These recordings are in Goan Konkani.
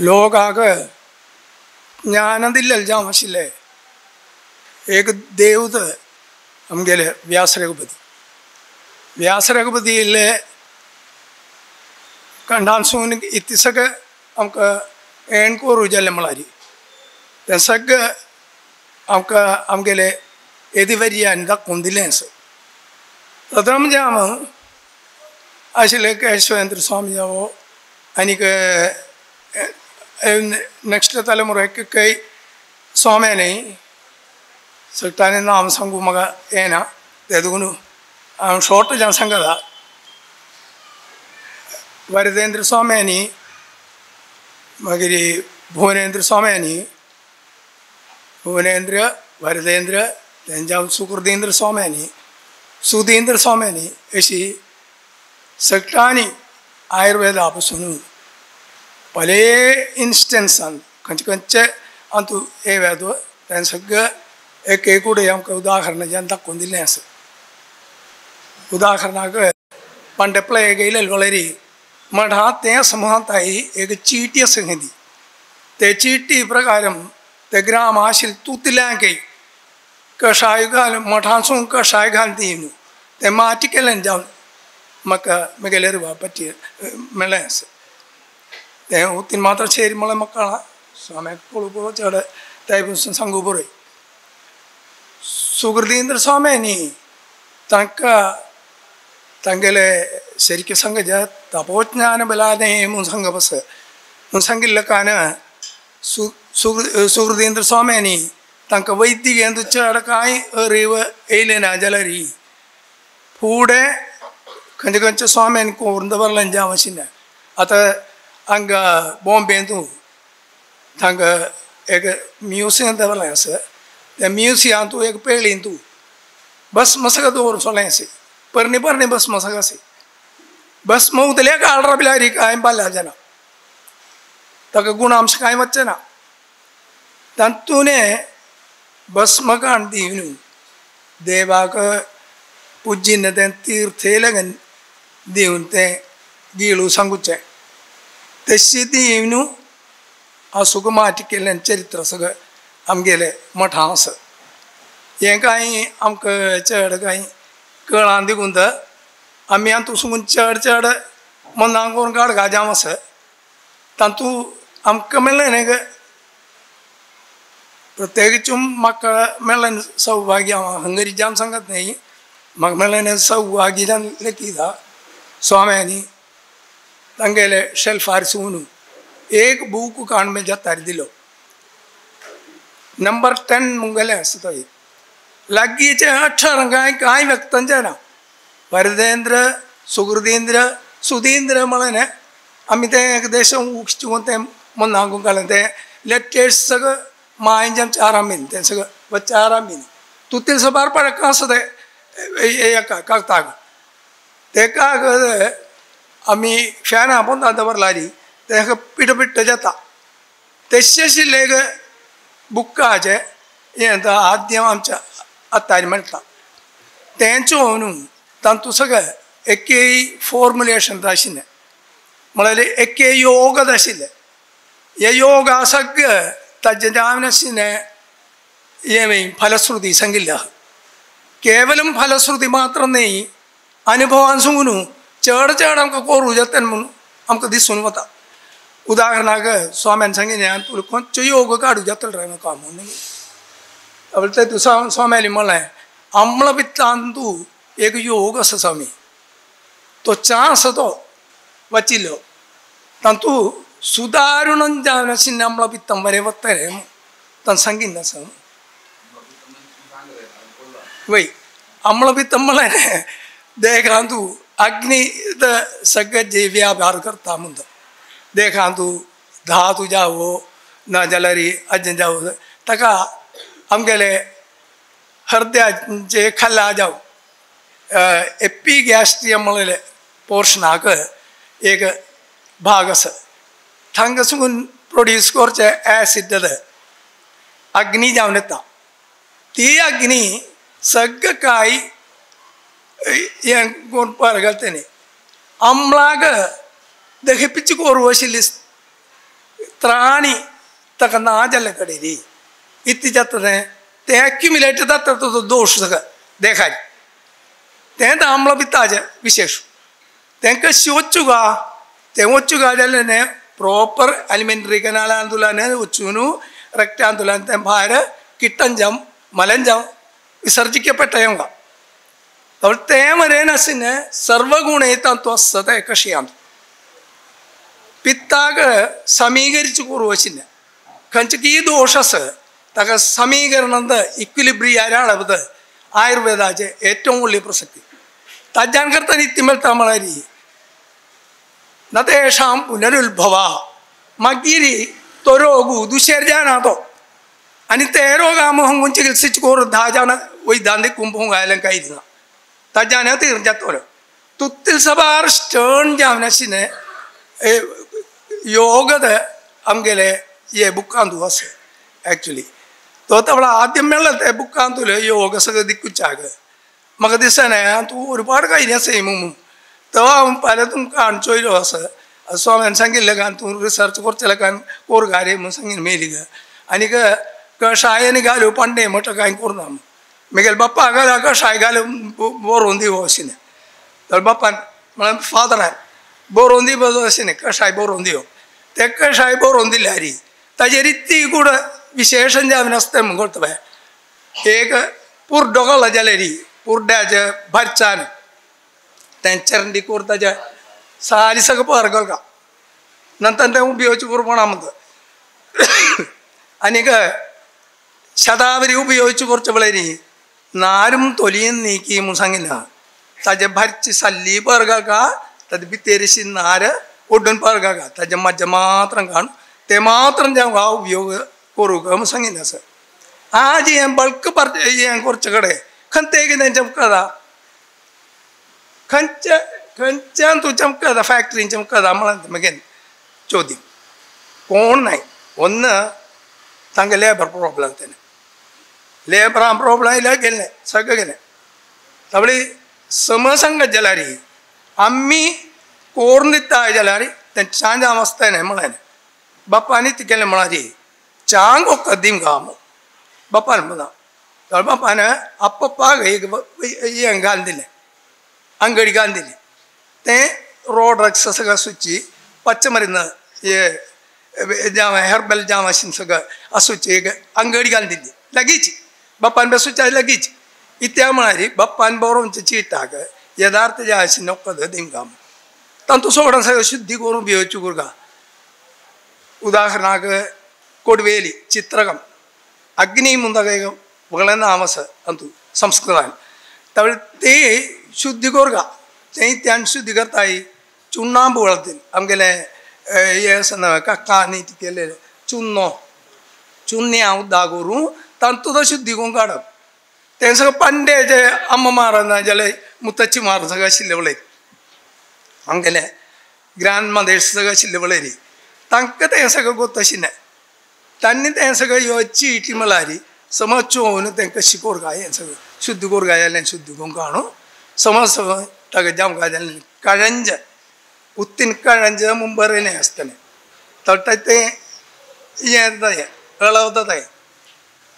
लोकांक ज्ञान दिल्लें जावं आशिल्लें एक देवत आमगेले व्यास रघुपती. व्यास रघुपतीले कंडानसून इत्ती सगळें आमकां एण कोरू जालें म्हळ्यार तें सगळें आमकां आमगेले येदी दाखोवन दिलें आसा. प्रथम जाम आशिल्ले केशवेंद्र स्वामी जावो आनीक नेक्स्ट तलेमुराक कई स्वाम्यानी सगळ्यांनी नाम सांगू म्हाका येना ते देखून हांव शॉर्ट जावन सांगता. वरदेंद्र स्वाम्यानी, मागीर भुवनेंद्र स्वाम्यानी, भुवनेंद्र वरदेंद्र तेंच्या सुकृदेंद्र स्वाम्यानी, सुधींद्र स्वाम्यानी अशी सगळ्यांनी आयुर्वेदा पासून पले इन्स्टन्सान खंयचे खंयचे अंतू हे वेद तें सगळें एक एक कडेन आमकां उदाहरणां जेन्ना दाखोवन दिल्लें आसा. उदाहरणाक पंडेपळे येयले वळेरी मठांत तें समूहांताई एक चीटी आसा खंय ती ते चिटी प्रकारम ते ग्राम आशिल्ले तुतल्यांकय कषाय घाल मठांसून कषाय घाल दी न्हू तें माटी केल्यान जावन म्हाका म्हगेले रुवापाचेर मेळ्ळें आसा. तें उतीन मात्र शेरी म्हळ्यार म्हाका कळना स्वाम्याक पळोवं पळोवं चड ते पसून सांगू बरय. सुकृदेंद्र स्वाम्यांनी तांकां तांगेले शरिके सांगजा तपोज्ञान बलाने म्हूण सांगप आसा म्हूण सांगिल्ले कारण सुकृदेंद्र स्वाम्यांनी तांकां वैद्यकीय चड कांय अरीव येयलें ना जाल्यार फुडें खंयचे खंयचे स्वाम्यांनी करून दवरलें जावं आशिल्लें. आतां हांगा बॉम्बेंतू हांगा एक म्युजियम दवरलें आसा त्या म्युजियमांतू एक पेळींतू बस मसका दवरून सोडलें आसा परणी परणी बस मसका आसा बस मवतले काळरा बिलारी कांय बाल्या जाणा ताका गुणांश कांय वचचें ना. तातूंत भस्मकांड दिवन देवाक पुजिन्न तें तीर्थे लागून दिवन तें गिळू सांगुचें तशें दिवन आसूक माटी केल्ल्यान चरित्र सगळें आमगेलें मठां आसा. हें कांय आमकां चड कांय कळना देखून तर आमी हातूंत चड चड मनां करून काडगा जावं आसा तातूंत आमकां मेळ्ळें न्ही प्रत्येक म्हाका मेळ्ळें सौभाग्य हांव हंगरी जावन सांगत न्ही म्हाका मेळ्ळें सौभाग्य जावन लेखिता स्वाम्यांनी तांगेले शेल्फार सून एक बूक काण में जातार दिलो नंबर 10 मुंगेले आसा तो लागींचे अक्षर कांय कांय व्यक्तांचे ना. वरदेंद्र सुकृदेंद्र सुधींद्र म्हळें आमी तें एक देश उगचून तें मनांक घालें तें लेटेस्ट सगळें मायंजम चारामीन तें सगळें चारामीन तुतील सबार पडक आसा तें एका कागताक ते कागद आमी फॅना पोंदा दवरलारी तेका पिठ पिट्ट जाता तशें आशिल्लें एक बुकाचें हें आद्यम आमच्या आतां मेळटा तें चोवन तातूंत सगळें एकय फॉर्मुलेशन आशिल्लें म्हळ्यार एके योग आशिल्लें हे योगा सगळें ताजें जावन आशिल्लें हें फलश्रुती सांगिल्लें आसा. केवलम फलश्रुती मात्र न्ही अनुभवान सांगून चड चड आमकां कोरू जाता म्हणून आमकां दिसून वता. उदाहरणाक स्वाम्यान सांगिल्लें तुका खंयचो योग काडूं जातलो रे म्हाका म्हणून ते तूं स्वाम्याली म्हणलें आम्लपित्तान तूं एक योग आसा स्वामी तो च्या आसा तो वाचिल्लो तातूंत सुदारून जावन आशिल्लें आम्लपित्तम बरें वता रे ताणें सांगिल्लें आसा. वय आम्लपित्तम म्हणलें देखांतू अग्नि सगळे जे व्यापार करता म्हणटा देखांतू धातू जावो ना जाल्यार अज्जन जावो ताका आमगेले हृदयाचे खाला जावं एपिगॅस्ट्रियम म्हणलें पोर्शनाक एक भाग आसा थांगासून प्रोड्यूस करचें एसिड अग्नी जावन येता ती अग्नी सगळें कांय हें कोण पर घालता न्ही आम्लाक दहिपिची कोरू आशिल्ली त्राणी ताका ना जाल्ले कडेन री इतली जाता तें तें एक्युमुलेट जाता तो दोश सगळो देखाय तें आम्लपित्ताचें विशेश तांकां वच्चुगा तें वच्चुगा जाल्यार प्रोपर एलिमेंटरी कनालांतुल्यान वचून रक्तांतुल्यान तें भायर കിട്ടഞ്ചം മലഞ്ചം വിസർജിക്കപ്പെട്ട അപ്പോൾ തേമരേനസിന് സർവഗുണേ തത്വസ്ഥത കഷിയാണ് പിത്താക സമീകരിച്ച് കുറവച്ചിന് ಕಂಚಕಿ ದೋಷಸ್ ತಗ ಸಮೀಕರಣದ ಇಕ್ವಿಲಿಬ್ರಿಯಾರಾಳಬದ ಆಯುರ್ವೇದಾಚೆ ഏറ്റവും വലിയ പ്രസക്തി തജ്ജാൻ കർത്ത നിത്യമൽ തമളരി നതേഷാം പുനരുത്ഭവ മഗിരി തൊരോഗു ദുശേർജാനാതോ आणि ते रोगामोहंगून चिकित्सेची कोर 10 जण वैद्यांनी कुंभोंगायला काही दिना तज्जाने तीर्जतोर ತುತ್ತಿಲ್ ಸಬಾರ್ ಸ್ಟರ್ನ್ ಜಾವನಸಿನೆ യോഗದ അങ്കലെ ഈ ബുക്കാന്തു അസ് ആക്ച്വലി തോത്തവള ആദ്യം മേളത്തെ ബുക്കാന്തുല യോഗ സഗതിക്കുച്ചാക മകദിസനെ തൂ ഒരുപാട് കഴിഞ്ഞ സെയിമും തോ അവൻ പലതും കാണിച്ചോയിലോ അസ് സ്വാമി സംഗില്ല തൂ റിസർച്ച് കുറച്ചെല്ലാം കോറ് കാര്യം സംഗീത മേലിക അനിക്ക് കഷായനി ഗാലു പണ്ടേ മൊട്ട കായും കൂർന്നാം മികൽ ബപ്പ അകാല കഷായ ഗാലു ബോറോന്തി ഹോസിനെ तर बापान म्हळ्यार फादरान बरोवन दी अशें न्ही कषाय बरोवन दिवप ते कषाय बरोवन दिल्यार ताजेर इतली कूड विशेषण जावन आसता म्हूण करता एक पुरडो घालो जाल्यार पुरड्याचे भरच्यान तें चरंडी कोर ताजे सारी सगळें पर घालता नंतर तें उपयोगाचें कोरपणा म्हणटा आनीक शतावरी ഉപയോഗിച്ച് കുറച്ച് വളരെ നാരും തൊലിയും നീക്കി മുസങ്ങില്ല ताजे भरची सल्ली परगा ताजे भितरशी नार ओडून परगा ताजे मज्जा मात्र काडून ते मात्र जावं हा उपयोग करूंक म्हूण सांगिल्लें आसा आज हें बल्क हें करचे कडेन खंय कितें चमकता खंयच्या खंयच्यान तूं चमकता फॅक्टरीन चमकता म्हणून मागीर ചോദ്യം कोण नाही ഒന്ന് तांकां लेबर प्रोब्लम तेन्ना लेबरां प्रोब्लम आयल्यार गेलें सगळें गेलें तावळी समसंगत जाल्यार आमी कोरून दिता जाल्यार तें चांग आसता न्ही म्हळें बापानी ती केलें म्हळ्यार चांग कदीम गाम बापान म्हणा बापान आप्पाक एक हें घालून दिलें अंगडी घालून दिली तें रॉ ड्रग्स सगळें सुची पच्चमरिന്ന് हेर्बल जाम आशिल्लें सगळें आसूची एक अंगडी घालून दिली लगीच बापान बेसूच्या लगीच इत्या म्हळ्यार बाप्पान बरोवचे चिटाक यदार्थ जे आशिल्लें नोकद दिमगाम तांतू सोडून सगळें शुद्धी करून भियोची कुरगा उदाहरणाक कोडवेली चित्रकम अग्नी मुंदक नामस अंतू संस्कृतान तवळ ते शुद्धी कोरगा ते त्यान शुद्धी करताय चुन्नांबू वळतील आमगेले हे कक्का नी केले चुन्नो चुन्नी हांव दागोरू तांतू तो शुद्धी करून काडप तें सगळें पंडे जे अम्मा मारना जाल्यार मुत्तची मार सगळें आशिल्ले पळय आमगेले ग्रँड मदर्स सगळें आशिल्ले पळय तांकां तें सगळें गोत आशिल्लें तांणी तें सगळें ह्यो चिटी म्हळ्यार समज चोवन तेंकां शिकोर काय हें सगळें शुद्ध कोर काय जाल्यार शुद्ध करून काडून समज सगळें ताका जावंक काय जाल्यार कळंज उत्तीन कळंज मुंबरें आसतलें तर तें हें जाता हें तें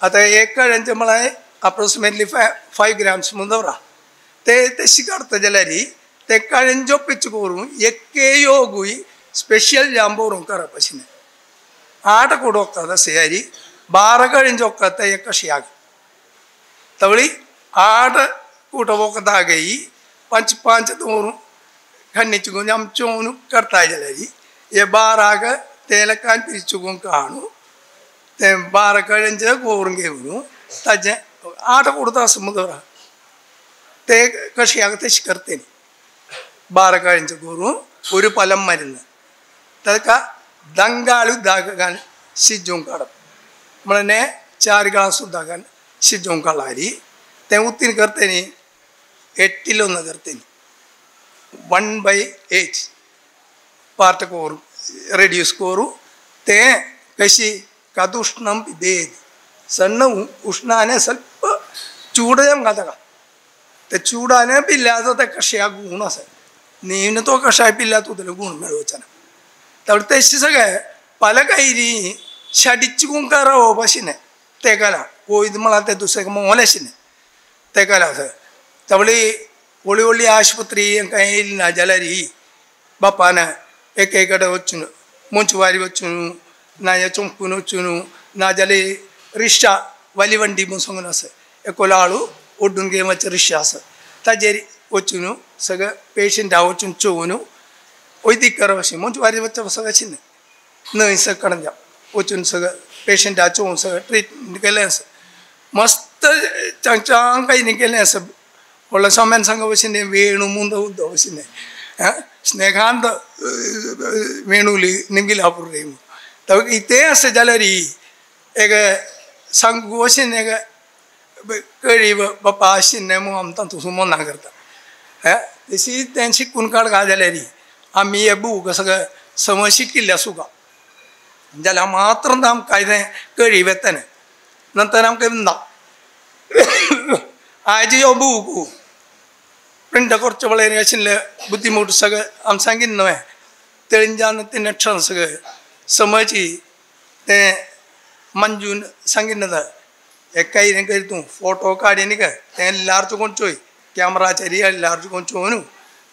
आतां एक कळंज म्हळ्यार अप्रोक्सिमेटली 5 ग्राम्स म्हणून दवरा ते तशी काडटा जाल्यार ते कळंजो पिच करून एके योगूय स्पेशल जाम बरोवन करप आशिल्लें 8 कोड सेरी 12 कळंज ಒಕ್ಕತ್ತ ಕಷಿಯಾಗ ತವಳಿ 8 ಕೂಟ ಒಕ್ಕದಾಗೈ 5 5 ದೋರು खन्निचुगुन आमचोन करता जाल्यार हे 12 तेलकान पिरिचुगून काणू ते 12 कळंज गोरून घेवन ताजें 8 कोडता समुद्र ते कशियाक तशी करते 12 कळंज गोरून ഒരു പലം മരുന്ന് തക്ക ദങ്കാളു ദാകാൻ शिजोवंक काडप म्हळ्यार 4 ग्लास उदकान शिजोवंक काडली तें उतीन करते न्ही 8 करते न्ही 1/8 पार्ट कोरू रेड्यूस कोरू ते कशी कदुष्णम पिबेद सಣ್ಣ उष्णाने ಸ್ವಲ್ಪ चूड घालता ते चूडाने पिल्यार ते कशा गुण आसा न्ही तो कशाय पिल्यार तुजले गुण मेळोवचे ना तर तेशी सगळें പല കൈരി ഷടിച്ചു बशीने तेकाला वयर म्हळ्यार ते दुसरे मोलेशिने तेकाला तवळी व्हडली व्हडली आस्पत्री कांय येयली ना जाल्यार बापान एक एक कडेन वचून मुंचवारी वचून ना चोंकून वचून ना जाल्यार रिक्षा वाली वंडी म्हूण सांगून आसा एकलो हाडू ओड्डून घेवन वचचे रिक्षा आसा ताजेर वचून सगळे पेशंटा वचून चोवन वैदीक करप अशें मुंचवारी वचप सगळें आशिल्लें न्हंय सगळें वचून सगळें पेशंटा चोवन सगळें ट्रिटमेंट केलें आसा मस्त चांग चांग काही न्ही केलें आसा व्हडलो स्वाम्यान सांग भशेन वेणू मुंद उद्द भशेन स्नेहांत वेणुली निमगिलापूर इतें आसा जाल्यार एक सांगू भशेन एक कळी बापा आशिल्लें म्हूण आमकां तसो मना करता तशी तें शिकून काडका जाल्यार आमी हे बूक सगळें समज शिकिल्लें सुका जाल्यार मात्र आमकां तें कळी वेतलें नंतर आमकां ना आयज ह्यो बूक प्रिंट करचे वेळार आशिल्लें बुद्धिमूट सगळें आमी सांगिल्लें न्हय तेंच्यान तें अक्षर सगळें समजी तें मंजून सांगिल्लें एका कितें कर तूं फोटो काडी न्ही काय तें लार्ज कोण चोय कॅमराचेर लार्ज कोण चोय न्हू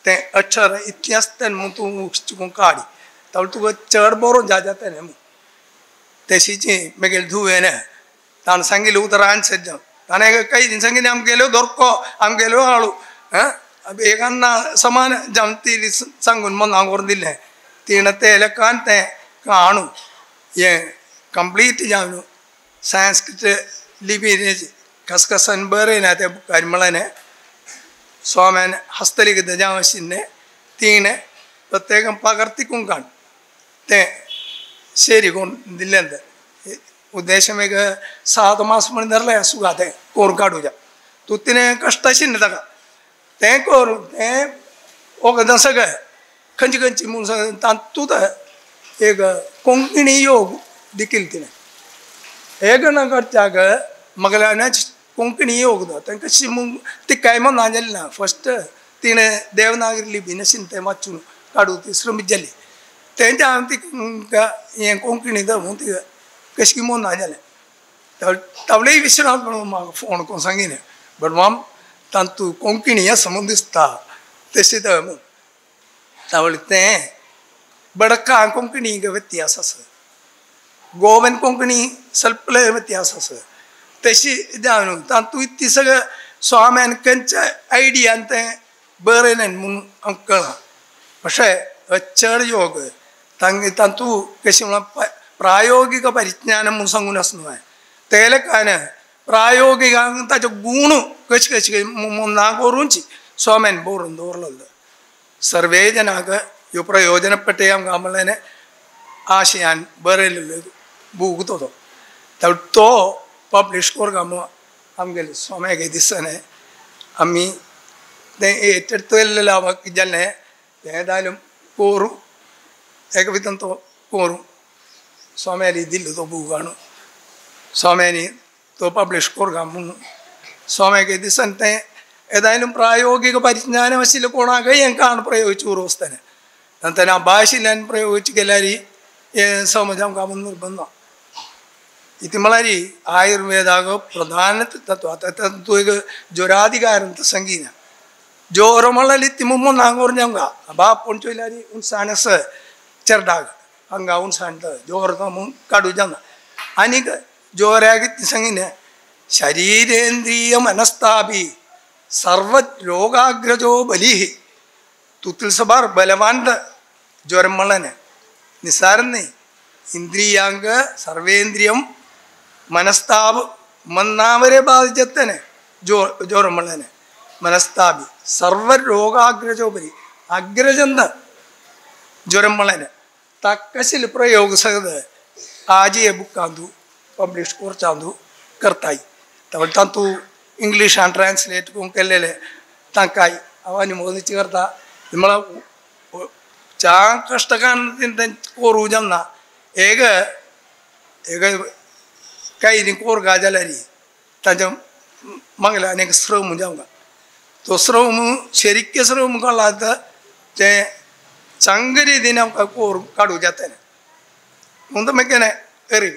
तें अक्षर इतलें आसता न्हू तूं चुकून काडी तावळ तुका चड बरो जा जाता न्ही तशीच मागीर धुवेन ताणें सांगिल्लें उतरान सज्ज ताणें काही सांगिल्लें आमगेल्यो धोरको आमगेल्यो हाडू एकांना समान जावन सांगून मनाक व्हरून दिलें तिणें तें लेखान तें काणू हें कंप्लीट जावन संस्कृत लिपी खसखसान बरें ना तें बुकार म्हणलें स्वाम्यान हस्तलिखित जावं आशिल्लें तिणें प्रत्येक पगर्तिकून काण तें शरी कोण दिलें उद्देशम एक 7 मास म्हण धरलें सुगा तें कोरून काडूं तूं तिणें कश्ट आशिल्लें ताका तें करून तें वखदां सगळें खंयची खंयची म्हूण तातूंत एक कोंकणी योग देखील तिणें एक ना करच्याक मगल्यान कोंकणी योग तांकां कशी म्हूण ती कांय म्हण जाली ना फस्ट तिणें देवनागरी लिपी नाशिल्लें तें वाचून काडूं ती श्रमीत जाली तेंच्या हांवें तिका हें कोंकणी म्हूण ती कशी म्हूण ना जालें तावळी विश्वनाथ म्हणून म्हाका फोन करून सांगिल्लें बट माम तातूंत कोंकणी आसा म्हूण दिसता तशें तर म्हूण तावळी तें बडका कोंकणी व्यत्यास आसा गोवन कोंकणी सल्पले व्यत्यास आसा तशी जावन तातूंत ती सगळें स्वाम्यान खंयच्या आयडियान तें बरें न्हय म्हूण आमकां कळना अशें चड योग तांगे तातूंत कशें म्हळ्यार प्रायोगिक परिज्ञान म्हूण सांगून आसा न्हय तें लेखान प्रायोगिक ताचे गूण कशें कशें ना करूंची स्वाम्यान बरोवन दवरलो सर्वे जनाक ह्यो प्रयोजन पट्टे आमकां म्हणलें आशयान बरयलेलो बूक तो तो पब्लिश करता म्हूण आमगेले स्वाम्याक दिसना आमी तें एटेलें जालें तें जालें कोरू एक भितर तो कोरू स्वाम्यानी दिल्लो तो बूक हाडून स्वाम्यानी तो पब्लिश करता म्हूण स्वाम्याक दिसन तें ഏതായാലും പ്രായോഗിക പരിജ്ഞാനം ആശില്ല कोणाकय हेंकां प्रयोगिച്ചു उरोवचें नंतर भाशिल्यान प्रयोगिച്ചു केल्यार समज आमकां निर्बंध इति म्हळ्यार आयुर्वेदाक प्रधान तत्व आतां तातूंत एक ज्वराधिकार संगीना ज्वरो म्हळ्यार ती मुम्मो नांगोर आमकां बाप पूण चोयल्यार उणसाण आसा चेरडाक हांगा उणसाण जोर म्हूण काडूं जायना आनीक ज्वराक सांगिना शरीरेंद्रिय मनस्तापी सर्वरोगाग्रजो बलि तुतील सबार बलवान ज्वരം म्हणलें निसार न्ही ഇന്ദ്രിയാങ്ക സർവേന്ദ്രിയം മനസ്താപ് മന്നാവരെ ബാധിച്ചത്തനെ ജ്വരം म्हणलें മനസ്താപി സർവരോഗാഗ്രജോപരി അഗ്രജന്ത ജ്വരം म्हणलें തക്കശിൽ പ്രയോഗ ആജിയെ ബുക്കാന്തു പബ്ലിഷ് കുറച്ചാന്തു करताय तवळ तांतू इंग्लिशान ट्रान्सलेट करून केलेले तांकां हांव अनुमोदीच करता म्हळ्यार चा कश्टकान करूं जायना एक एक काही कोरगा जाल्यार तांच्या मागल्या आनी एक श्रम जावंक तो श्रम शरीक श्रम काडला तें चांग रितीन आमकां कोर काडूं जाता नूंद में केने एरी।